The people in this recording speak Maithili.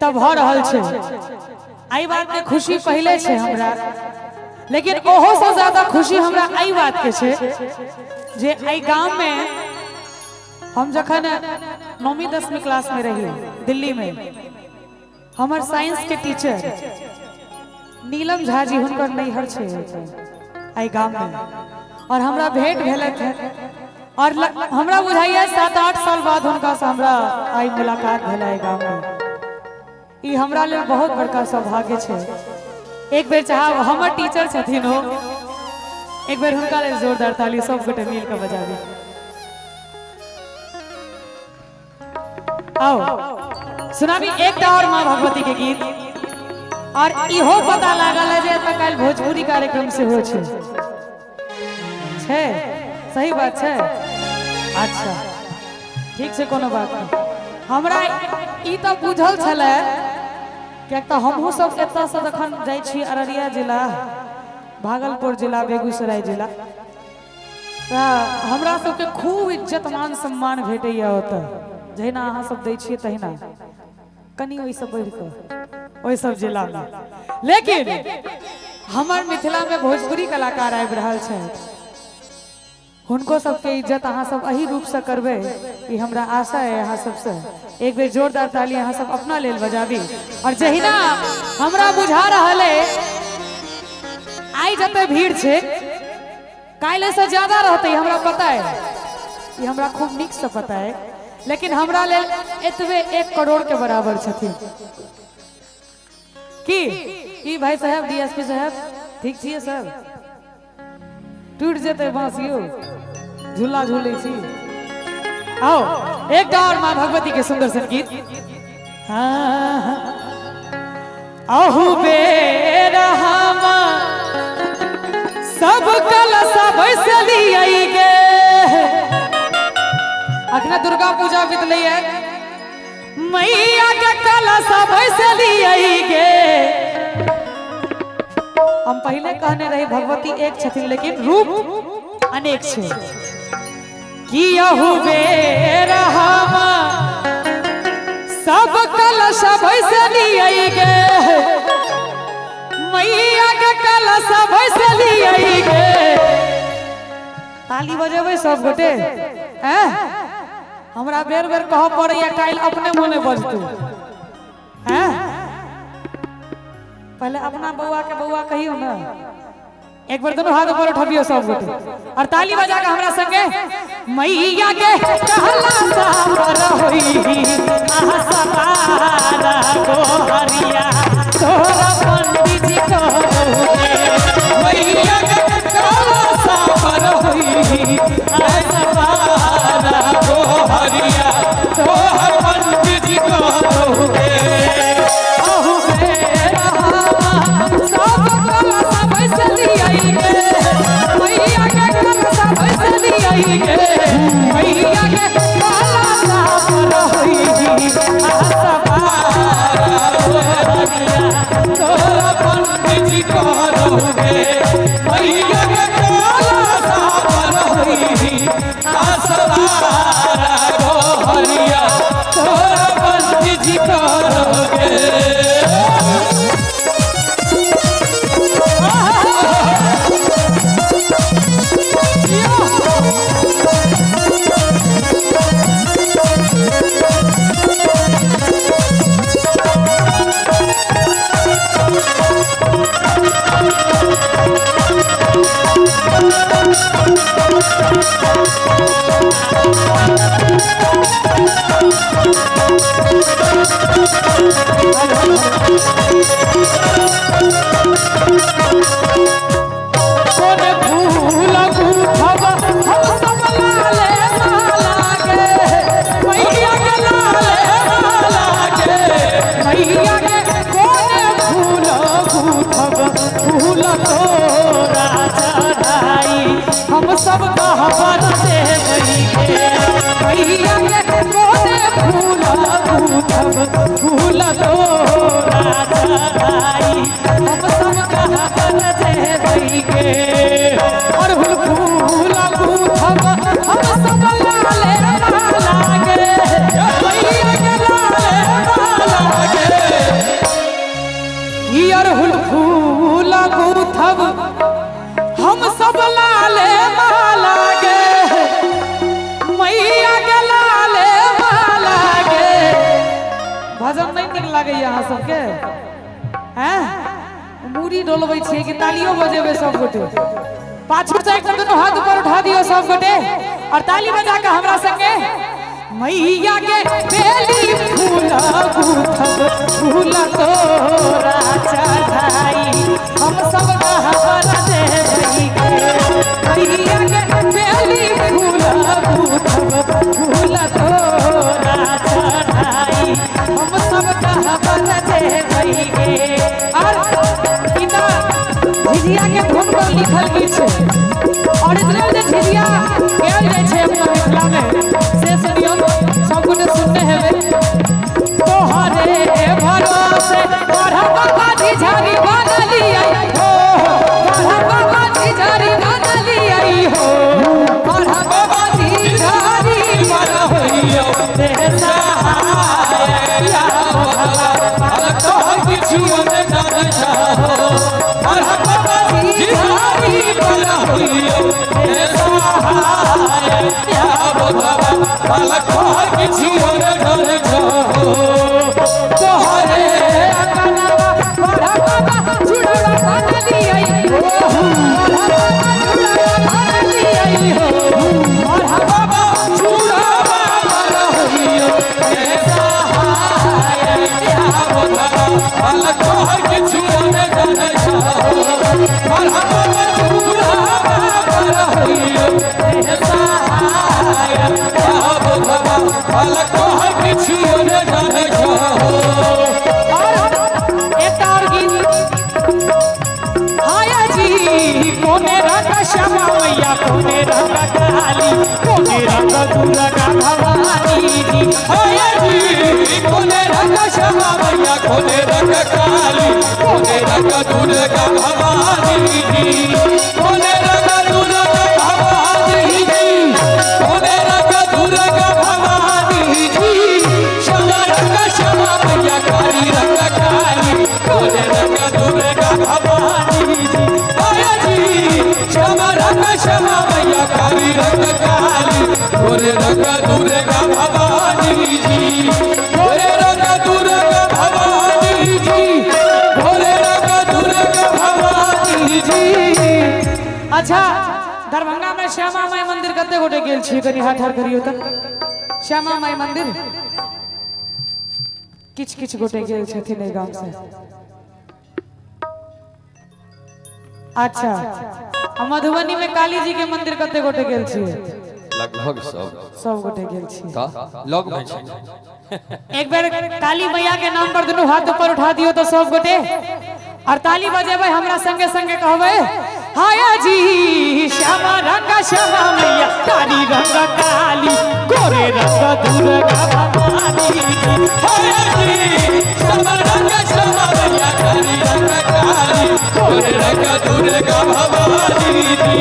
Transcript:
एतऽ भऽ रहल छै। एहि बात के खुशी पहिले छै हमरा, लेकिन ओहो से ज्यादा खुशी हमरा एहि बात के छै जे एहि गाम में हम जखन 9वीं 10वीं क्लास में रही दिल्ली में, हमर साइंस के टीचर नीलम झा जी हुनकर नैहर छै एहि गाम में, और हमरा भेंट भेलथि और हमरा बुझाइया 7-8 साल बाद हुनका से हमरा आई मुलाकात भेल एहि गाम में। ई हमरा लेल बहुत बड़का सौभाग्य छै। एक बेर चाहब हमर टीचर छथिन ओ, एक बेर हुनका लेल जोरदार ताली सब गोटे मिल के बजाबी। आओ सुनाबी एकटा और माँ भगवती के गीत। और इहो पता लागल है जे एतऽ काल्हि भोजपुरी कार्यक्रम सेहो छै। छै, सही बात छै। अच्छा ठीक छै, कोनो बात नहीं। हमरा ई तऽ बुझल छलै, किएक तऽ हमहूँ सब एतऽसँ जखन जाइ छी अररिया जिला, भागलपुर जिला, बेगूसराय जिला, तऽ हमरा सबके खूब इज्जत मान सम्मान भेटैया ओतऽ, जहिना अहाँ सब दै छियै तहिना, कनि ओहिसँ बढ़ि कऽ ओहि सब जिलामे। लेकिन हमर मिथिलामे भोजपुरी कलाकार आबि रहल छथि, हुनको सबके इज्जत अहाँ सब एही रूपसँ करबै, ई हमरा आशा है अहाँ सबसँ। एक बेर जोरदार ताली अहाँ सब अपना लेल बजाबी। और जहिना हमरा बुझा रहल है आइ जते भीड़ छै काल्हि से ज्यादा रहतै, हमरा पता है, ई हमरा खूब नीक से पता है, लेकिन हमरा लेल एतबे 1 करोड़ के बराबर छथिन। की ई भाई साहब, डीएसपी साहब, ठीक छियै सर? टूट जेतै बाँस यौ, झूला झूलै छी। आओ एकटा और माँ भगवती के सुंदर सन गीत। हाँ, अहु बेर हम सब कलशा बैसलियै गे। अखने दुर्गा पूजा बितलै है, मैया के कलशा बैसलियै गे। हम पहले कहने रही भगवती एक छथिन लेकिन रूप अनेक छै। कि अहु बेर हम सब कलश बैसलियै गे, मैया के कलश बैसलियै गे। ताली बजेबै सब गोटे। हैं, हमरा बेर बेर कहऽ पड़ैया, काल्हि अपने मोने बजतै। हैं, पहले अपना बउआ के बउआ कहियो ना, एक बार दोनों हाथ ऊपर उठबियो सब गोटे और ताली बजा के हमरा संगे। मैया के कलशा पर होई आसमारा गोहरिया, तोरा पंडित जी कहोगे। मैया के कलशा पर होई आसमारा गोहरिया, तोहर पंडित जी कहोगे। अहु बेर हम सब कलशा बैसलियै गे, मैया के कलशा बैसलियै गे, मैया के कलशा पर होई आसमारा गोहरिया, तोरा पंडित जी कहोगे। मैया के कलशा पर होई आसमारा गोहरिया, तोरा पंडित जी कहोगे। कोन फूल गुथब हम सब लाले माला गे, मैया के लाले माला गे, मैया के कोन फूल गुथब फूल तोरा चढ़ाई, हम सब कहबर देबै गे। मैया के कोन फूल गुथब फूल तोरा चढ़ाई, हम सब कहबर देबै गे। और फूल गुथब हम सब लाले माला गे, मैया के लाले माला गे, अरहुल फूल गुथब हम सब लाले माला गे मैया के लाले माला गे। भजन नहीं नीक लागैया अहाँ सबके? हैं मूड़ी डोलबै छियै कि तालियो बजेबै सब गोटे? पाछू से एक दुनू हाथ ऊपर उठा दियो सब गोटे और ताली बजा के हमरा संगे मैया के बेली फूल गुथब फूल तोरा चढ़ाई हम सब गहबर देबै गे। मैया के बेली फूल गुथब फूल तोरा चढ़ाई हम सब गहबर देबै गे। और पिता झिझिया के धुन पर लिखल गीत छै और इतना जे झिझिया गायल जाइ छै अपना मिथिला में से सुनियो सब गोटे सुनने हेबै। तोहरे भरोसे बढ़ बाबा झिझारी बनलियै हो, बढ़ बाबा झिझारी बनलियै हो, बढ़ बाबा झिझारी बनलियै से सहाय या बालक तोहर किछु ने जानै छहो, बढ़ बाबा झिझारी बनलियै से सहाय या बाबा, बालक तोहर किछु ने जानै छहो। तोहरे अंगनवा बढ़ बाबा जुड़वा बनलियै हो, बढ़ बाबा जुड़वा बनलियै हो, बढ़ बाबा जुड़वा बनलियै से सहाय या बाबा, बालक तोहर किछु ने जानै छहो, बढ़ बाबा जुड़वा बनलियै से सहाय या बाबा, बालक तोहर किछु ने जानै छहो। और एकटा और गीत हाया जी कोने रंग श्यामा मैया कोने रंग काली कोने रंग दुर्गा भवानी जी। हाया जी कोने रंग श्यामा मैया कोने रंग काली कोने रंग दुर्गा भवानी जी, कोने रंग दुर्गा भवानी जी, कोने रंग दुर्गा भवानी जी, श्यामा रंग श्यामा मैया काली रंग काली कोने रंग दुर्गा भवानी जी। हाया जी श्यामा रंग श्यामा मैया काली रंग काली कोने रंग दुर्गा भवानी जी, कोने रंग दुर्गा भवानी जी, कोने रंग दुर्गा भवानी जी। अच्छा दरभंगा में श्यामा माई मंदिर कते गोटे गेल छी? कनी हाथ हाथ करियो त। श्यामा माई मंदिर किछ किछ गोटे गेल छथिन एहि गांव से। अच्छा आ मधुबनी में काली जी के मंदिर कते गोटे गेल छी? लगभग सब गोटे गेल छी। त लग में छै। एक बेर काली मैया के नाम पर दुनू हाथ ऊपर उठा दियो तो सब गोटे और ताली बजेबै हमरा संगे संगे कहबै हाया जी श्यामा रंग श्यामा मैया काली रंग काली गोरे रंग दुर्गा भवानी जी। हाया जी श्यामा रंग श्यामा मैया काली रंग काली गोरे रंग दुर्गा भवानी जी,